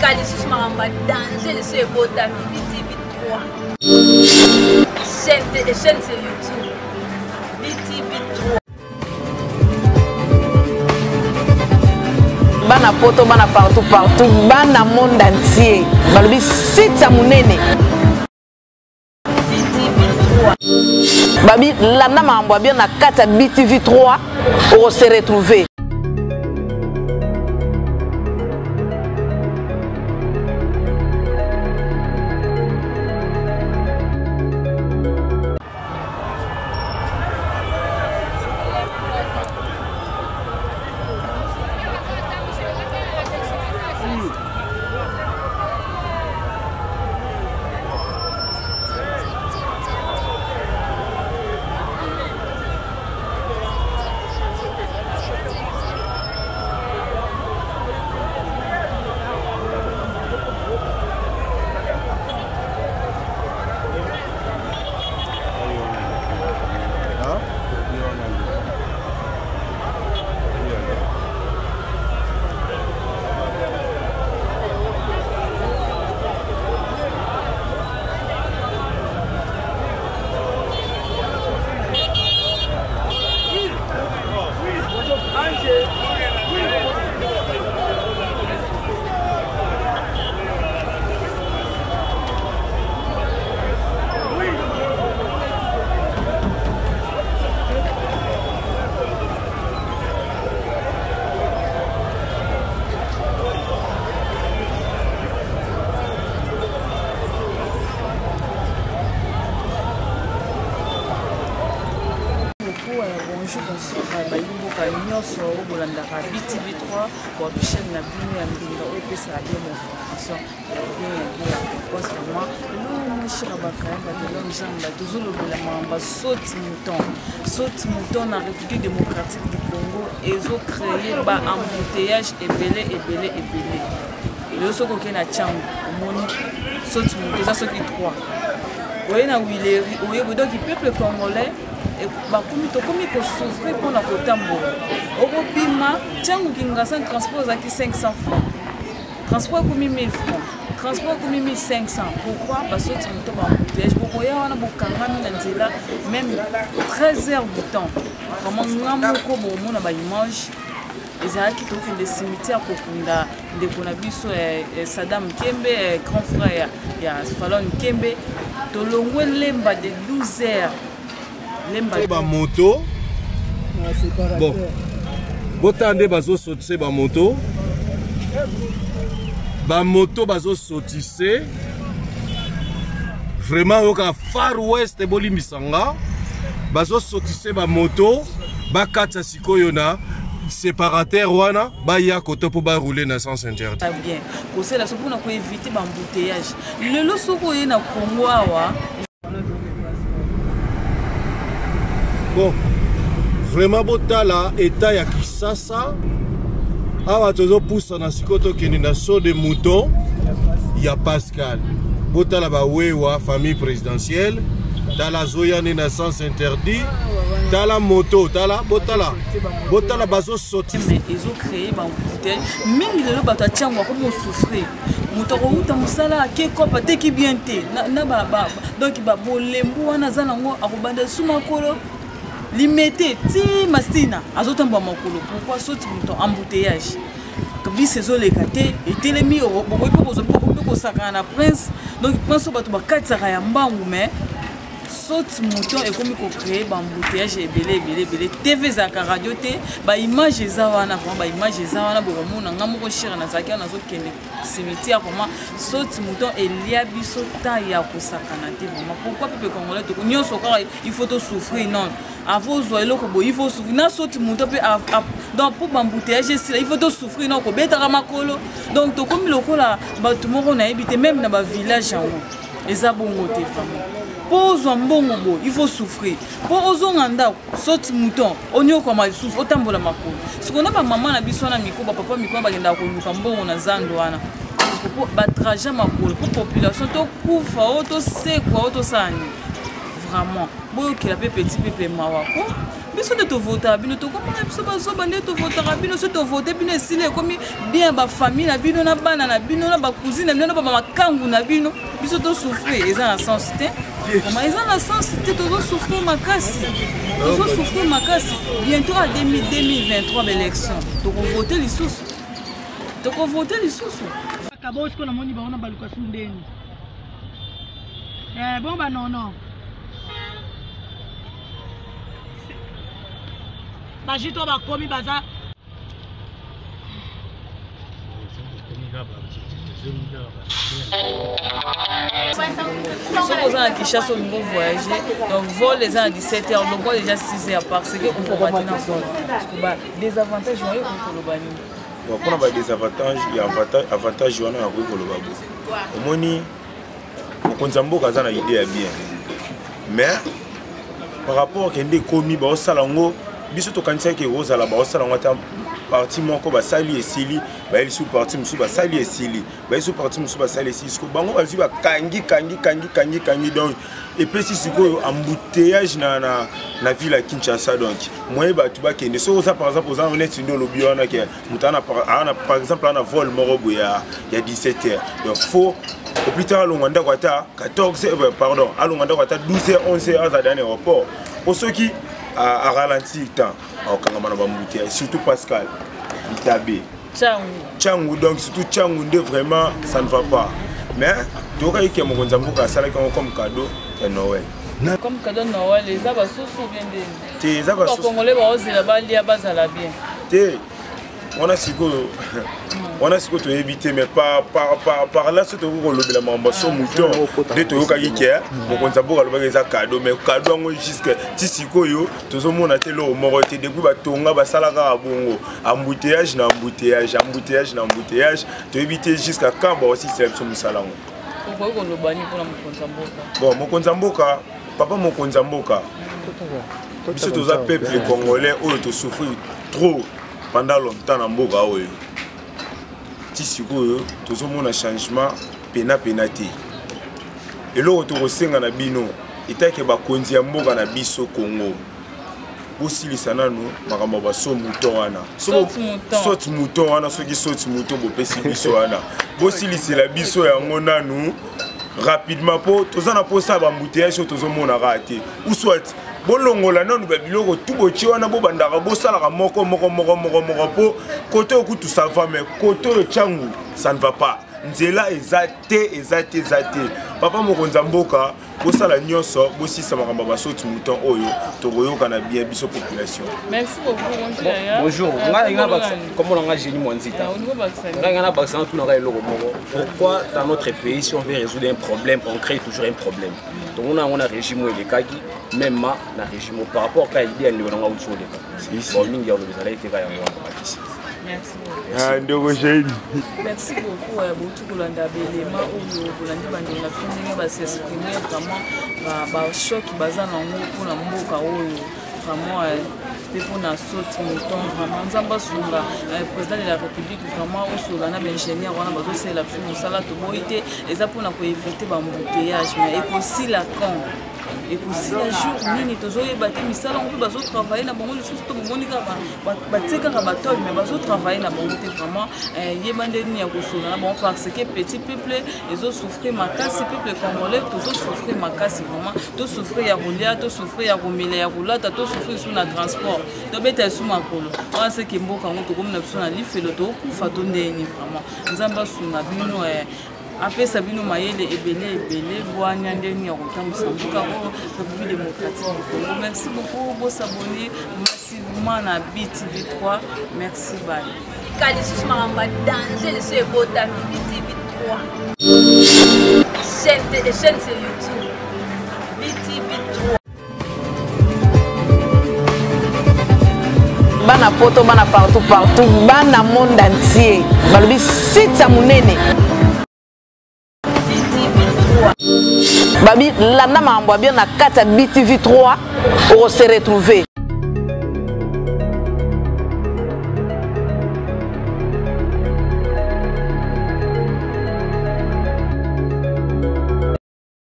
sika lisusu makambo ya danger lisusu ebotami BTV 3 chaîne chaîne sur YouTube BTV 3. Bana poto bana partout partout bana monde entier balobi site ya monene babi landa makambo ya bien na kati ya btv 3 okose retrouver. Bonjour, bonsoir, bayimboka nyonso oyo bolandaka BTV 3 bwa chaîne na bino ya mbinga oyo epesaka bino information ya bien ya bien ya propose vraiment lelo moshira bakayamba de l'homme jamba tozolobela makambo ya saute mouton. Saute mouton na République démocratique du Congo ezocreye ba embouteillage ebele ebele ebele. Lelo soki okei na Tshangu omoni saute mouton eza soki 3 oye na Wileri oye boye. Donc peuple congolais bakomi tokomi kosouffrir mpona kotambola. Okobima Tshangu Kingasani transport ezalaki 500 francs, transport ekomi 1000 francs, transport ekomi 1500. Pourquoi? Basoti moto ba embouteillage bokoya wana bokangami na nzela même 13 heures du temps. Vraiment nga moko bokomona ba image ezalaki tokende cimetière kokunda ndeko na biso Saddam Kembe, grand frère ya Falon Kembe. Tolongwe Lemba de 12 heures Lemba ba moto bon botala nde bazosotise ba moto, ba moto bazosotise vraiment oyoka Far West bolimbisa nga bazosotise ba moto bakatisa sikoyo na séparateur wana baya koto mpo baroule na sens interdit. Bien kosala so mpona koevite ba embouteillage. Lelo soki oye na Congo awa bon vraiment botala état ya Kisasa awa tozopusana sikoyo tokende na saut de mouton ya Pascal. Botala bawewa famille présidentielle, tala zoya nde na sens interdit, tala moto, tala botala botala bazosoti mais ezocreye ba embouteillage mingi. Lelo bato ya Tshangu bakomi kosouffrir. Moto akouta mosala ake kope ateki bien te na donc bolembu wana aza nango akobanda lisusu makolo limete ti masina azotambola makolo. Pourquoi? Soti moto embouteillage bis ezoleka te etelemi bokoki mpe kozwa mpe kosakana na prince. Donc prince oyo bato bakatisaka ya mbangu, mais saute mouton ekomi kocreye ba embouteillage ebele ebele ebele. TV ezalaka radio te, ba image eza wana vraiment, ba image eza wana bokomona. Nga moko chere nazalaki wana nazokende cimetière. Vraiment saute mouton elia biso ta ya kosakana te vraiment. Pourquoi peuple congolais toko nyonso kaka il faut tosouffrir? Non, avant ozwa eloko boye il faut souffrir na saute mouton mpe donc mpo ba embouteillage esila il faut tosouffrir na kobetaka makolo. Donc tokomi lokola bato moko nayebi te, même na bavillage yango eza bongo te vraiment. Mpo ozwa mbongo boye il faut souffrir, mpo ozonga ndako saute mouton onyokwama lisusu otambola makolo. Sikoyo na bamama na biso wana miko bapapa miko bakendaka koluka mbongo na zando wana po batrajet makolo mpo population tokufa oyo tosekwa oyo tosala nini? Vraiment boyokela mpe petit peuple mawa ko. Biso nde tovotaka bino, tokomona biso bazoba nde tovotaka bino. Soki tovote bino esili, ekomi bien bafamille na bino na bana na bino na bacousine na bino na bamakangu na bino, biso tosouffrir. Eza na sens te, vraiment eza na sens te. Tozosouffrir makasi, tozosouffrir makasi. Bientôt à 2023 baélection, tokovote lisusu, tokovote lisusu. Kabo sikoyo namoni bango na baluka su ndeni eh, bon banono bajito bakomi baza. Soki oza na Kinshasa, olingi voyager, donc vol eza na 17 heures, longwa déjà 6 heures parce que okoma te na vol. Parce que ba désavantage oyo okoki koloba nini? Bon, mpona badésavantage ya avantage wana, nakoki koloba bo omoni mokonzi ya mboka aza na idée ya bien, mais par rapport kende ekomi baosala yango, biso tokanisaki ekozala baosala yango ata parti moko basali esili, baye lisusu parti mosusu basali esili, baye lisusu parti mosusu basali esili. Sikoyo bango bazwi bakangi kangi kangi kangi kangi, donc epesi sikoyo embouteillage na ville ya Kinshasa. Donc moye bato bakende, soki oza par exemple oza neti nde olobi wana ke moto ana par exemple ana vol moko boye ya 17 heures, donc faut au plus tard alongwa ndako ata 14 heures, pardon, alongwa ndako ata 12 heures, 11 heures, azala na aéroport, po soki aralentir temps akokangama na bambouteillage, surtout Pascal Bitabe. Tshangu. Tshangu, donc surtout Tshangu nde vraiment ça ne va pas. Mais tokaki ke mokonzi ya mboka asalaki yango comme cadeau ya Noël. Comme cadeau de Noël, eza basusu bien ndeni? Te, eza basusu. Bacongolais baozela balia, bazala bien. Te, wana sikoyo toyebi te, mais par là so tokoki kolobela makambo ya saut mouton nde toyokaki ke mokonzi ya mboka alobaki eza cadeau, mais cadeau yango jusque ti sikoyo tozomona te eloko moko te. Depuis batonga, basala kaka bongo, embouteillage na embouteillage, embouteillage na embouteillage. Toyebi te jusqu'à quand bakosisela biso mosala yango. Okoki koloba nini mpona mokonzi ya mboka? Bon, mokonzi ya mboka, papa mokonzi ya mboka, biso toza peuple congolais oyo tosouffrir trop pendant longtemps na mboka oyo. Ti sikoyo tozomona changement pena pena te. Eloko tokosenga na bino etake bakonzi ya mboka na biso Congo, bosilisa nanu makambo ya basaut mouton wana. Saut mouton wana, soki saut mouton bopesi biso wana, bosilisela biso yango nanu rapidement, mpo toza na mposa ya baembouteillage oyo tozomona kaka te. Ou soit bolongola nanu babiloko tu botie wana, bobandaka bosalaka moko moko moko moko moko, mpo kote oyo kutu ça va, mais kote oyo Tshangu ça ne va pas. Nzela eza te, eza te, eza te. Papa mokonzi ya mboka, bosala nyonso bosisa makambo ya basaut mouton oyo, tokoyokana bien biso population. Merci beaucoup. Bonjour, ngai nga kombo na nga Génie Mwanzita. Ngai nga na bakisa natunaka eloko moko: pourquoi dans notre pays, si on veut résoudre un problème, on crée toujours un problème? Tomona yango na régime oyo elekaki, même ma na régime par rapport ka idée ya ndeko nanga uti oleka. Bon, mingi ya koloba ezalaki te, ka yango wana bakisi. Merci. Ndeko Génie. Merci beaucoup. Bouti kolanda belema oyo bolandi bandeko na biso ndenge bas'exprime, vraiment bachoc baza nango mpona mboka oyo, vraiment mpe mpona saut mouton. Vraiment Nzambe asunga président de la République, vraiment osola na baingénieur wana bazosalela biso mosala. Toboyi te, eza mpona koéviter baembouteillage, mais ekosila quand, ekosila jour nini, tozoyeba te. Misala yango mpe bazotravaille na bango lisusu to bomoni kaka batie kaka batole, mais bazotravaille na bango te. Vraiment yeba nde nini ya kosola na bango, parce que petit peuple ezosouffrir makasi. Peuple congolais tozosouffrir makasi, vraiment tosouffrir ya kolia, tosouffrir ya komela, ya kolata, tosouffrir su na transport, tobeta esu makolo wana. Seke mboka yango tokomi na biso na lifelo, tokufa to ndeni. Vraiment Nzambe asunga bino, apesa bino mayele ebele ebele, bwania ndenge ya kotambwisa mboka oyo, République démocratique du Congo. Merci beaucoup, bosabonner massivement na BTV 3. Merci, bye. Tika lisusu makambo ya danger lisusu ebotami BTV 3 chaîne, chaîne c'est YouTube BTV 3. Bana poto, bana partout partout, bana monde entier, balobi site ya monene. BTV 3. Babi landa makambo ya bien na kati ya BTV 3, okose retrouver.